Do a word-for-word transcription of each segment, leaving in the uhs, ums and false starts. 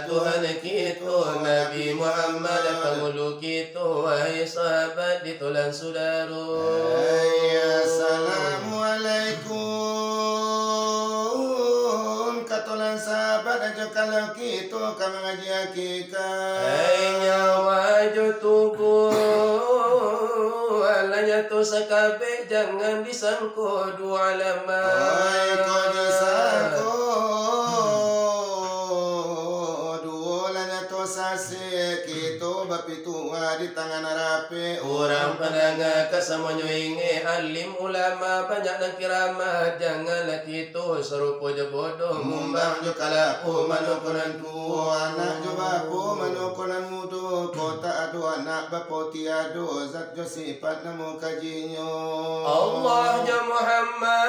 Tuhan kito, Nabi Muhammad, pangulu kito, wahai sahabat di tulan sudaro. Hai, assalamualaikum, ka tulan sahabat, ajo kalau kito ka mangaji hakikat. Hai, nyawa jo tubuh, alah nyato sakabek, jangan disangko duo alamat. Oi, kok disangko duo, lah nyato sasek, kito bapituah di tangan rapek. Urang pandanga ka samonyo ingek, alim ulama banyak nan kiramat. Janganlah kito sarupo jo bodoh, mumbang jo kalapo, mano ko nan tuo, anak jo bapo, mano ko nan mudo. Kok tak ado anak, bapo tiado, zat jo sifat namo kajinyo. Allah jo Muhammad,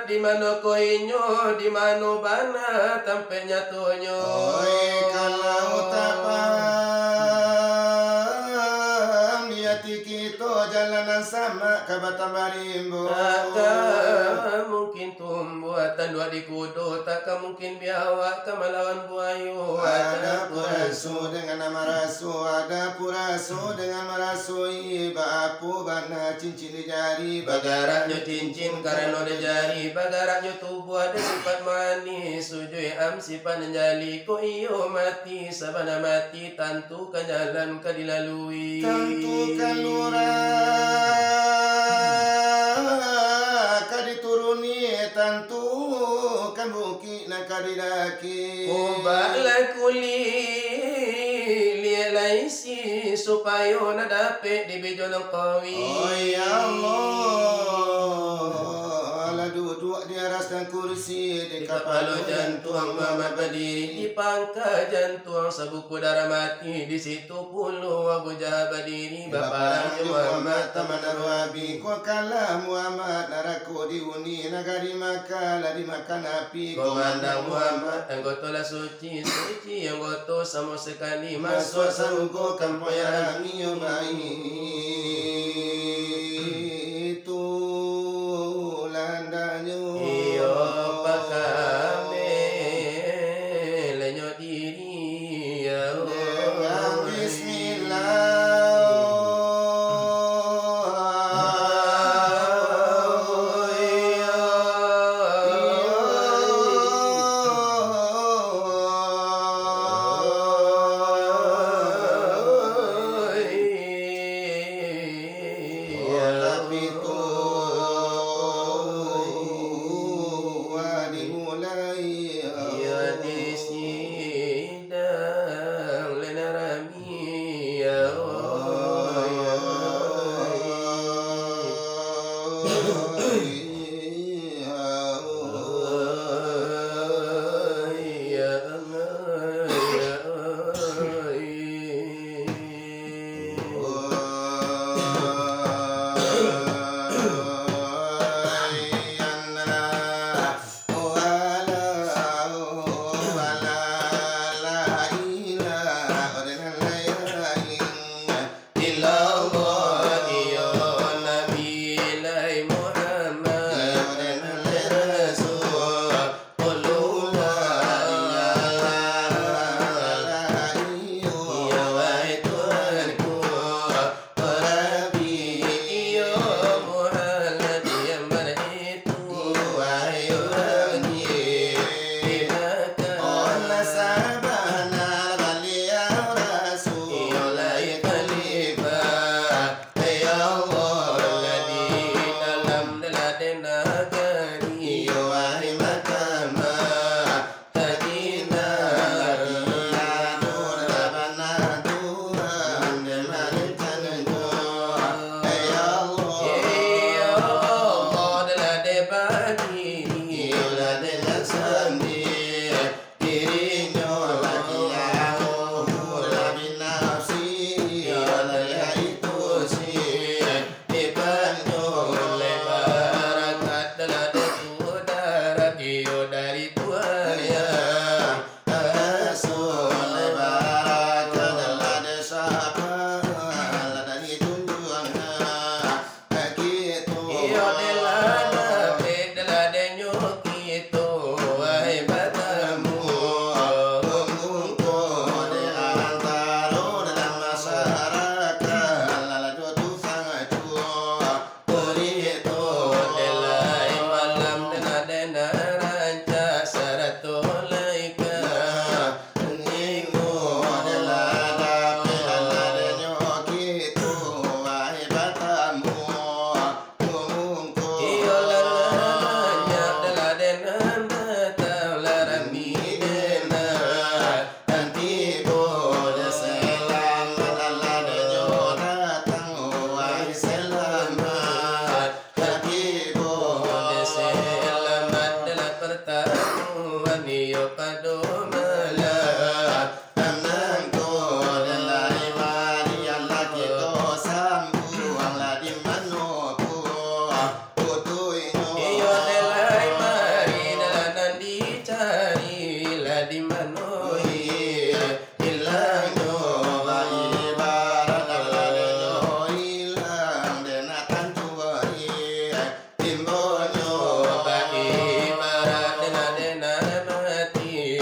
di mano ko inyo, di mano bana tampek nyatonyo. Oi, kalau tak paham di ati kito, jalan nan samak ka batambah rimbo. Takkan mungkin tumbuah tanduak di kudo, takkan mungkin biawak ka malawan buayo. Ada puraso dengan nan maraso, ada puraso dengan marasoi. Baapo bana cincin di jari, bagarak jo cincin karano di jari, bagarak jo tubuah ado sifat manih, sujuik am sifat nan jali. Kok iyo mati, sabana mati, tantu kan jalan ka dilalui. Tantu kan lurah ka dituruni, tantu kan bukik nan ka didaki. Ubahlah kulik, lieklah isi, supayo nak dapek dibijo nan kawi. Oh, ya Allah, lah duduak di araskan kursi, di kapalo jantuang Muhammad badiri, di pangka jantuang sabuku darah mati, di situ pulo Abu Jahal badiri, baparang jo Muhammad taman Arwabi. Kok kalah Muhammad, narako dihuni, nagari Makkah lah dimakan api. Komandan Muhammad, anggoto lah suci, suci anggoto samo sakali, masuak sarugo kampuang Yahrami. Iyo, baitu landanyo. Iyo, pakamelenyo diri, ya Allah. Dengan bismillah. Tapi tu dimulai. Iyo, disidang lena rami, ya Allah. Illallah, iyo Nabi lai Muhammad, iyo Rasulullah, iyo, iyo wahai Tuhanku, Rabbi, iyo Muhammad yang baritu, wahai urang di Makkah. Olah sabana baliau Rasul, iyo lai khalifah. Ya Allah, di dalam daladena nagari, iyo wahai Makkah, Madinah, Riyadh, Rabbana Tuhan, demarin tanah. Ya Allah, ya Allah, daladeh badiri, iyo ladeh nan sandi. Dirinyo lah diahu lah binafsi, iyo lah itu si dipandu oleh barakat dalam kudarat, iyo dari Tuhan yang Rasul, barakat dalam sapa lah dari junjungan. Iyo, dek lah dapek, dek lah dek nyo kito, wahai batamu. Pado malah tanang ko, lai mari lah kito sambuang lah di mano putuihnyo. Iyo, lai mari lah nan dicari lah di mano ilangnyo. Ibarat lah ilang dek nan tancuri. Timbonyo baibarat dena-dena mati.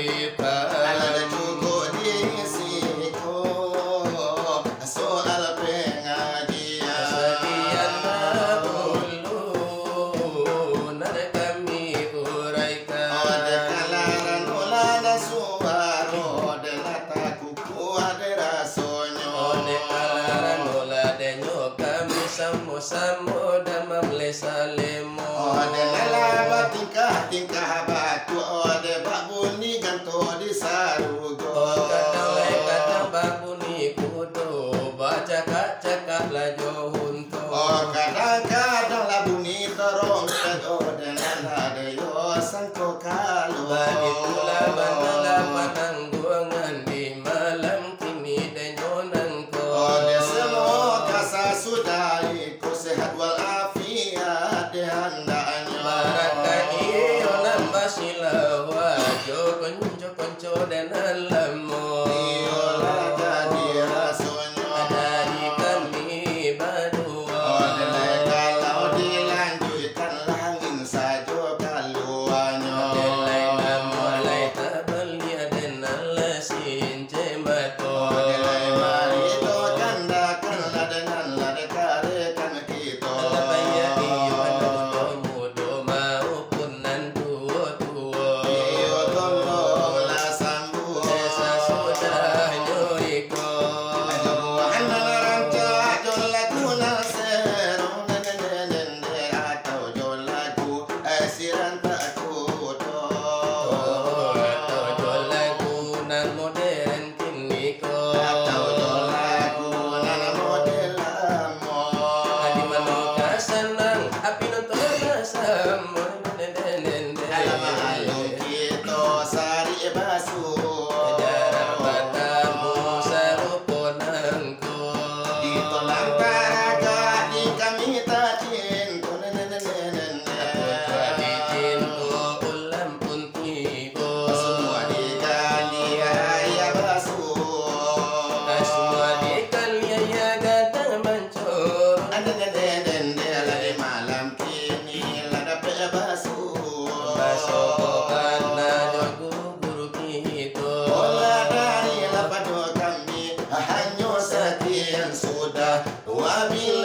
Alah dah cukuik di siko soal pangajian. Sadian dahulu nan kami uraikan. Oh, dek kalaran ulah dah suaro, dek lah takukuah dek rasonyo. Oh, dek kalaran ulah denyo kami samo-samo damam lai salemo. Oh, dek lah batingkah-tingkah batua, oh, dek bak bunyi ganto di sarugo. Oh, kadang lai kadang bak bunyi kudo, bacakak-cakak lah jo unto. Oh, kadang-kadang lah bunyi torong, oh, dek lah ado yo sangko kalo. Bagitulah bana lah panangguangan di malam kini denyo nangko. Oh, dek semoga sasudah iko sehat wal afiat dek handaknyo. Barakaik iyo nan basilawa jo konco-konco dek nan lamo. Iyolah jadi rasonyo dari kami badua. Oh, dek lai kalau dilanjuikkan, lah angin sajo kaluanyo. Dek lai namo lai tabaliak dek nan lah sincek mato. Oh, dek lai marito kandakan lah dek nan lah dikarekan kito. Lah baiak iyo nan mudo-mudo maupun nan tuo-tuo. Iyo tolonglah sambuik. Sasudahnyo iko. Ajo buah nan rancak jo lagu nan seru, nan, nan, nan, nan, atau jo lagu, eh, sirantak kudo. Oh, atau jo lagu nan modern kiniko. Atau jo lagu nan model lamo. Di mano ka sanang, api nonton basamo. Alah maklum kito sarik basuo. Jarak batamu sarupo nangko. Di tulang taragak di kami tacinto. Pucuak dicinto ulam pun tibo. Sumua dikali aia basuo. Sumua dikali aia gadang mancoro. Ande, ande, ande, ande, lah di malam kini lah dapek basuo. Basobokan jo guru-guru kito. Olah dari lah pado kami, hanyo sakian sudah. Wabillahi